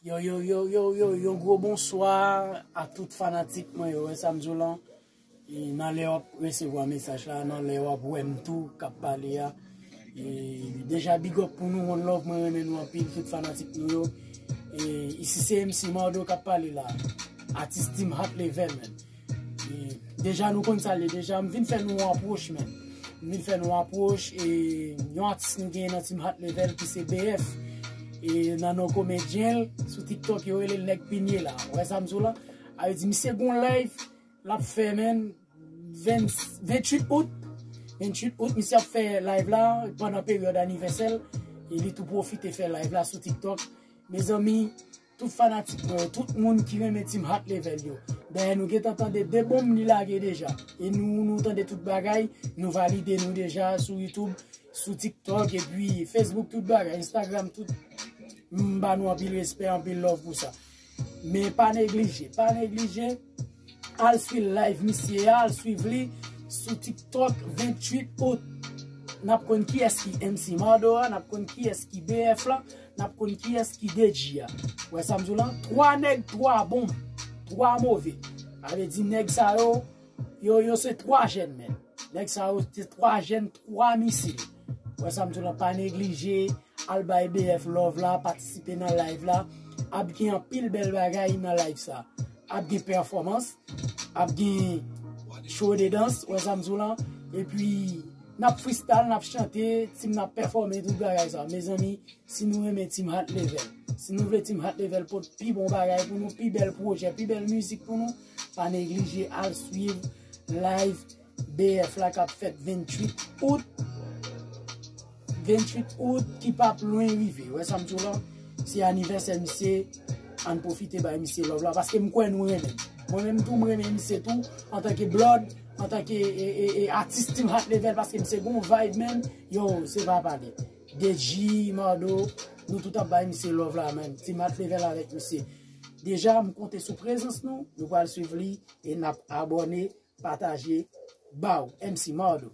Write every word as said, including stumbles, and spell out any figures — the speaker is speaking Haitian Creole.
Yo, yo, yo, yo, yo, yon gwo bonswa a tout fanatik mwen yo, wè sa m di w lan. E nan lè w ap resevwa mesaj la, nan lè w ap wè m tou k ap pale a. E deja big up pou nou, one love, mwen renmen nou anpil, tout fanatik nou yo. E isi se M C Mardo k ap pale la. Atis Team Hot Level, man. E deja nou konn sa l ye, deja m vin fè nou yon apwòch, man. M vin fè nou yon apwòch, e yon atis nou genyen nan Team Hot Level ki se B F. E nan non komedyen l, sou TikTok yo rele l Nèg Pinye la. Wè sa m di w lan? A vle di misye gon live l ap fè, man, ven, venntuit out. Venntuit out, misye ap fè live la pandan peryòd anivèsè l. E li tou pwofite fè live la sou TikTok. Mezanmi, tout fanatik mwen yo, tout moun ki renmen Team Hot Level yo. Dayè nou gentan tande de bonm li lage deja. E nou, nou tande tout bagay, nou valide nou deja sou YouTube, sou TikTok, epi Facebook, tout bagay, Instagram, tout. M ba nou anpil respè, anpil love pou sa. Men pa neglije, pa neglije, al swiv live misye a, al swiv li sou TikTok, venntuit out. N ap konn kiyès ki M C Mardo a, n ap konn kiyès ki B F la, n ap konn kiyès ki D J a. Wè sa m di w lan? Twa nèg, twa bon, twa move. Sa vle di nèg sa yo, yo, yo se twa jèn, man. Nèg sa yo se twa jèn, twa misil. Wè sa m di w lan? Pa neglije, al bay B F love la, patisipe nan live la. Ap gen anpil bèl bagay nan live sa. Ap gen pèfòmans, ap gen show de dans, wè sa m di w lan? Epi, n ap freestyle, n ap chante, Team n ap pèfòme, tout bagay sa. Mezanmi, si nou renmen Team Hot Level, si nou vle Team Hot Level pot pi bon bagay pou nou, pi bèl pwojè, pi bèl mizik pou nou, pa neglije al swiv live B F la k ap fèt venntuit out. Venntuit out ki p ap lwen rive. Wè sa m di w lan? Se anivèsè misye, ann pwofite bay misye love la, paske m kwè nou renmen l. Mwen menm tou, m renmen misye tou, antanke blood, antanke e, e, e, atis Team Hot Level, paske misye gon vibe, man. Yo, se pa pale. D J, Mardo, nou tout ap bay misye love la, man. Team Hot Level avèk misye. Deja, m konte sou prezans nou, nou pral swiv li e n ap abòne, pataje, ba w, M C Mardo.